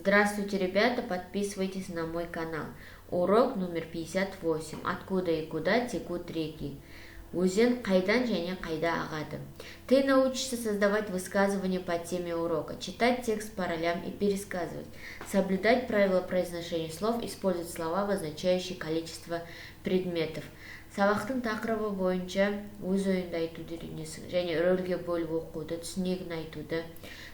Здравствуйте, ребята! Подписывайтесь на мой канал. Урок номер 58. Откуда и куда текут реки? Өзен қайдан және қайда ағады? Ты научишься создавать высказывания по теме урока, читать текст по ролям и пересказывать, соблюдать правила произношения слов, использовать слова, обозначающие количество предметов. Сабақтың тақырыбы бойынша өз ойыңды айтуды үйренесің және рөлге бөліп оқуды, түсінігін айтуды,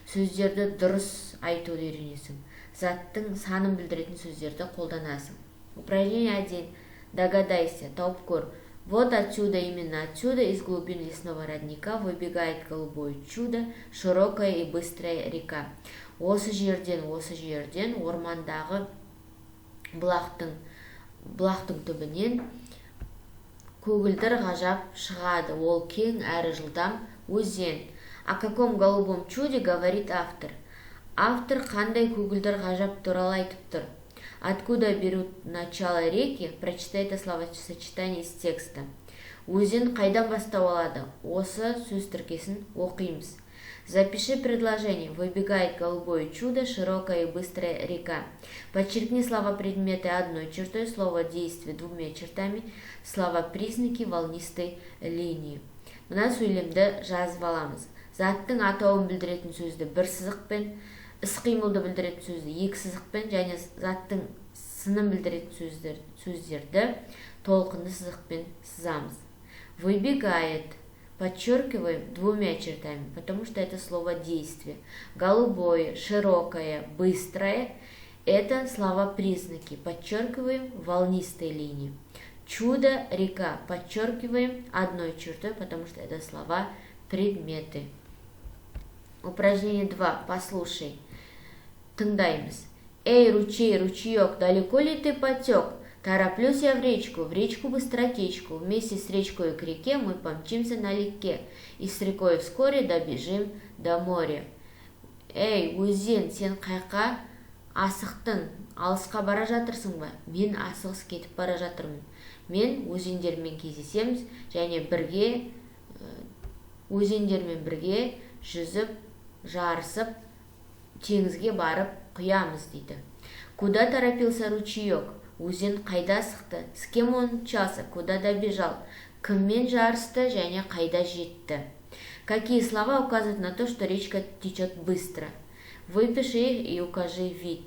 сөздерді дұрыс айтуды үйренесің. Заттың санын білдіретін сөздерді қолданасың. Упражнение 1. Догадайся, тауып көр. Вот отсюда, именно отсюда, из глубин лесного родника выбегает голубое чудо, широкая и быстрая река. Осы жерден, ормандағы бұлақтың түбінен көгілдір ғажап шығады. Ол кең әрі жылдам өзен. О каком голубом чуде говорит автор? Автор қандай көгілдір ғажап туралы айтып тұр? Откуда берут начало реки? Прочитай это словосочетание из текста. Өзен қайдан бастау алады? Осы сөз тіркесін оқимыз. Запиши предложение. Выбегает голубое чудо, широкая и быстрая река. Подчеркни слова предметы одной чертой, слово действие двумя чертами, слова признаки волнистой линии. Мына сөйлемді жазып аламыз. Заттың атауын білдіретін сөзді бір сызықпен, іс-қимылды білдіретін сөзді екі сызықпен және заттың сынын білдіретін сөздерді толқынды сызықпен сызамыз. Выбегает подчеркиваем двумя чертами, потому что это слово действие. Голубое, широкое, быстрое — это слова признаки, подчеркиваем волнистой линией. Чудо, река подчеркиваем одной чертой, потому что это слова предметы. Упражнение 2. Послушай. Тыңдаймыз. Эй, ручей, ручеек, далеко ли ты потек? Тороплюсь я в речку быстротечку. Вместе с речкой к реке мы помчимся налегке. И с рекой вскоре добежим до моря. Эй, өзен, сен қайқа асықтың? Алысқа бара жатырсың ба? Мен асығыс кетіп бара жатырмын. Мен өзендермен кездесеміз және бірге өзендермен бірге жүзіп, жарысып, теңізге барып құямыз дейді. Куда торопился ручеек? Өзен қайда асықты? С кем он мчался? Куда добежал? Кіммен жарысты және қайда жетті? Какие слова указывают на то, что речка течет быстро? Выпиши их и укажи вид.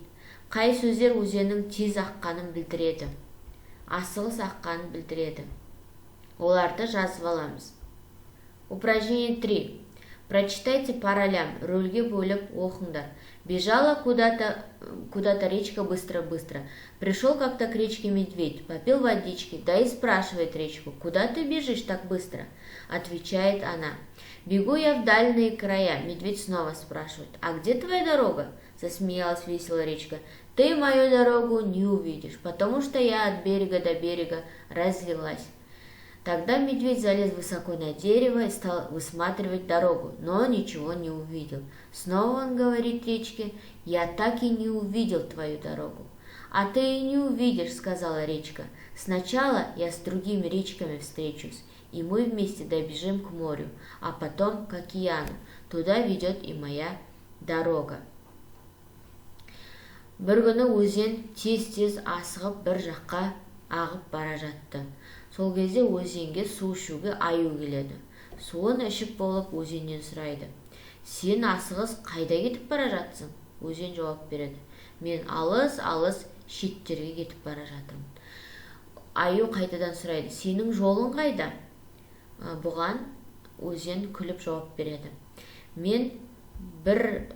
Қай сөздер өзеннің тез аққанын білдіреді, асығыс аққанын білдіреді? Оларды жазып аламыз. Упражнение 3. Прочитайте по ролям, рөлге бөліп оқыңдар. Бежала куда-то куда-то речка быстро-быстро. Пришел как-то к речке медведь, попил водички, да и спрашивает речку: «Куда ты бежишь так быстро?» Отвечает она: «Бегу я в дальние края». Медведь снова спрашивает: «А где твоя дорога?» Засмеялась весело речка: «Ты мою дорогу не увидишь, потому что я от берега до берега разлилась». Тогда медведь залез высоко на дерево и стал высматривать дорогу, но ничего не увидел. Снова он говорит речке: «Я так и не увидел твою дорогу». «А ты и не увидишь, — сказала речка. — Сначала я с другими речками встречусь, и мы вместе добежим к морю, а потом к океану. Туда ведет и моя дорога». Бір күні өзен тез-тез асығып бір жаққа ағып бара жатты. Сол кезде өзенге су ішуге аю келеді. Суын ішіп болып, өзеннен сұрайды: «Сен асығыс қайда кетіп бара жатсың?» Өзен жауап береді: «Мен алыс алыс шеттерге кетіп бара жатырмын». Аю қайтадан сұрайды: «Сенің жолың қайда?» Бұған өзен күліп жауап береді: «Мен бір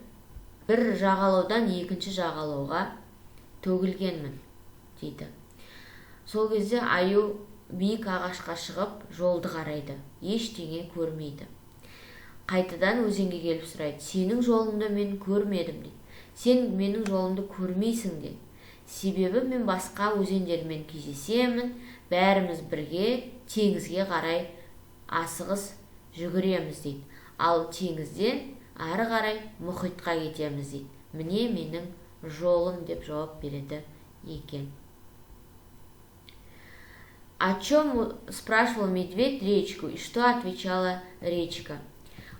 жағалаудан екінші жағалауға төгілгенмін», — дейді. Сол кезде аю биік ағашқа шығып, жолды қарайды, ештеңе көрмейді. Қайтадан өзенге келіп сұрайды: «Сенің жолыңды мен көрмедім», — дейді. «Сен менің жолымды көрмейсің де, себебі мен басқа өзендермен кездесемін, бәріміз бірге теңізге қарай асығыс жүгіреміз», — дейді. «Ал теңізден ары қарай мұхитқа кетеміз», — дейді. «Міне менің жолым», — деп жауап береді екен. О чем спрашивал медведь речку и что отвечала речка?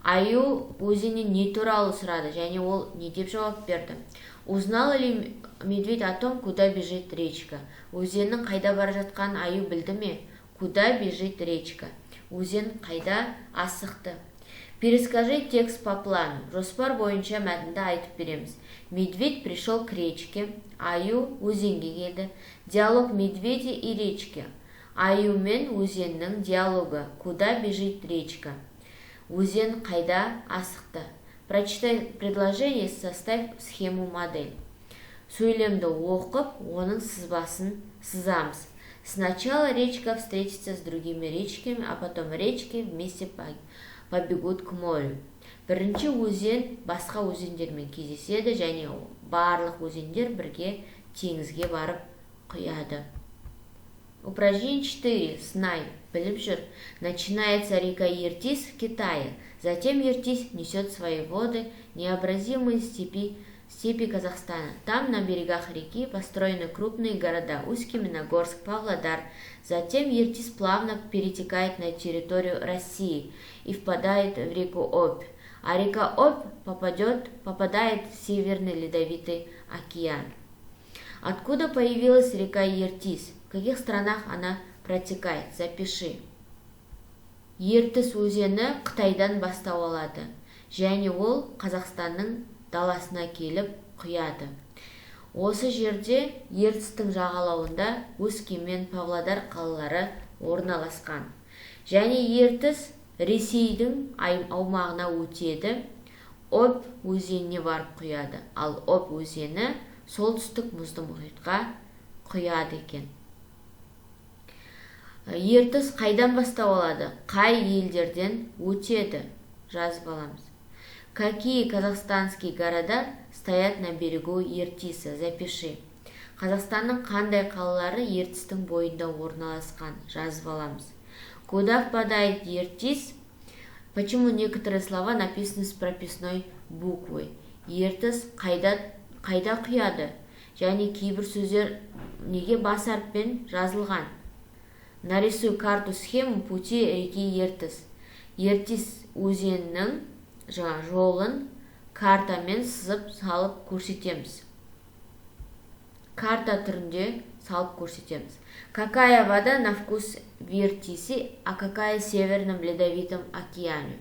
Аю өзеннен не туралы сұрады және ол не деп жауап берді? Узнал ли медведь о том, куда бежит речка? Өзеннің қайда бара жатқанын аю білді ме? Куда бежит речка? Өзен қайда асықты? Перескажи текст по плану. Жоспар бойынша мәтінді айтып береміз. Медведь пришел к речке. Аю өзенге келді. Диалог медведя и речки. Аю мен өзеннің диалогы. Куда бежит речка? Өзен қайда асықты? Прочитай предложение, составь схему модель. Сөйлемді оқып, оның сызбасын сызамыз. Сначала речка встретится с другими речками, а потом речки вместе побегут к морю. Бірінші өзен басқа өзендермен кездеседі және барлық өзендер бірге теңізге барып құяды. Упражнение 4. Знай. Біліп жүр. Начинается река Ертис в Китае. Затем Ертис несет свои воды необозримые степи Казахстана. Там, на берегах реки, построены крупные города: Усть-Каменогорск, Павлодар. Затем Ертис плавно перетекает на территорию России и впадает в реку Обь. А река Обь попадает в Северный Ледовитый океан. Откуда появилась река Ертис? В каких странах она протекает? Запиши. Ертіс өзені Қытайдан бастау алады және ол Қазақстанның даласына келіп құяды. Осы жерде, Ертістің жағалауында, Өскемен, Павлодар қалалары орналасқан. Және Ертіс Ресейдің аумағына өтеді, Обь өзеніне барып құяды. Ал Обь өзені Солтүстік мұзды мұхитқа құяды екен. Ертіс қайдан бастау алады? Қай елдерден өтеді? Жазып аламыз. Какие казахстанские города стоят на берегу Ертиса? Запиши. Қазақстанның қандай қалалары Ертістің бойында орналасқан? Жазып аламыз. Куда впадает Ертис? Почему некоторые слова написаны с прописной буквой? Ертіс қайда құяды? Және кейбір сөздер неге бас әріппен жазылған? Нарисуй карту схему пути реки Ертіс. Ертіс өзенінің жаңа жолын картамен сызып салып көрсетеміз. Карта түрінде салып көрсетеміз. Какая вода на вкус в Ертисе, а какая в Северном Ледовитом океане?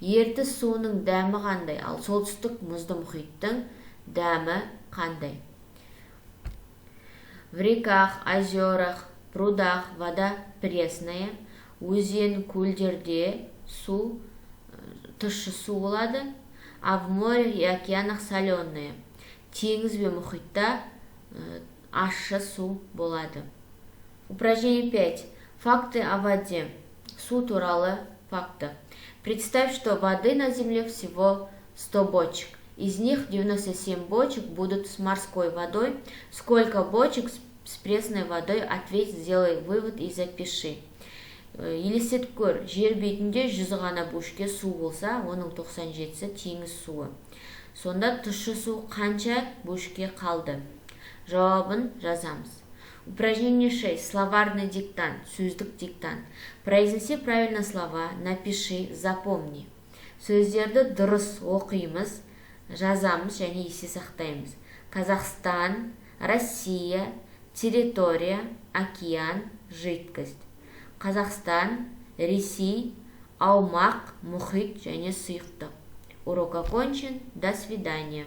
Ертіс суының дәмі қандай, ал Солтүстік мұзды мұхиттың дәмі қандай? В реках, озерах, прудах вода пресная. Өзен, көлдерде су тұщы су болады, а в море и океанах соленая. Теңіз бен мұхитта ащы су болады. Упражнение 5. Факты о воде. Су туралы факты. Представь, что воды на земле всего 100 бочек. Из них 97 бочек будут с морской водой. Сколько бочек с пресной водой? Ответь, сделай вывод и запиши. Елестетіп көр, жер бетінде 100 ғана бөшке су болса, оның 97-сі теңіз суы. Сонда тұщы су қанша бөшке қалды? Жауабын жазамыз. Упражнение 6. Словарный диктант. Сөздік диктант. Произнеси правильно слова, напиши, запомни. Сөздерді дұрыс оқимыз, жазамыз және есте сақтаймыз. Казахстан, Россия, территория, океан, жидкость. Қазақстан, Ресей, аумақ, мұхит және сұйықтық. Урок окончен. До свидания.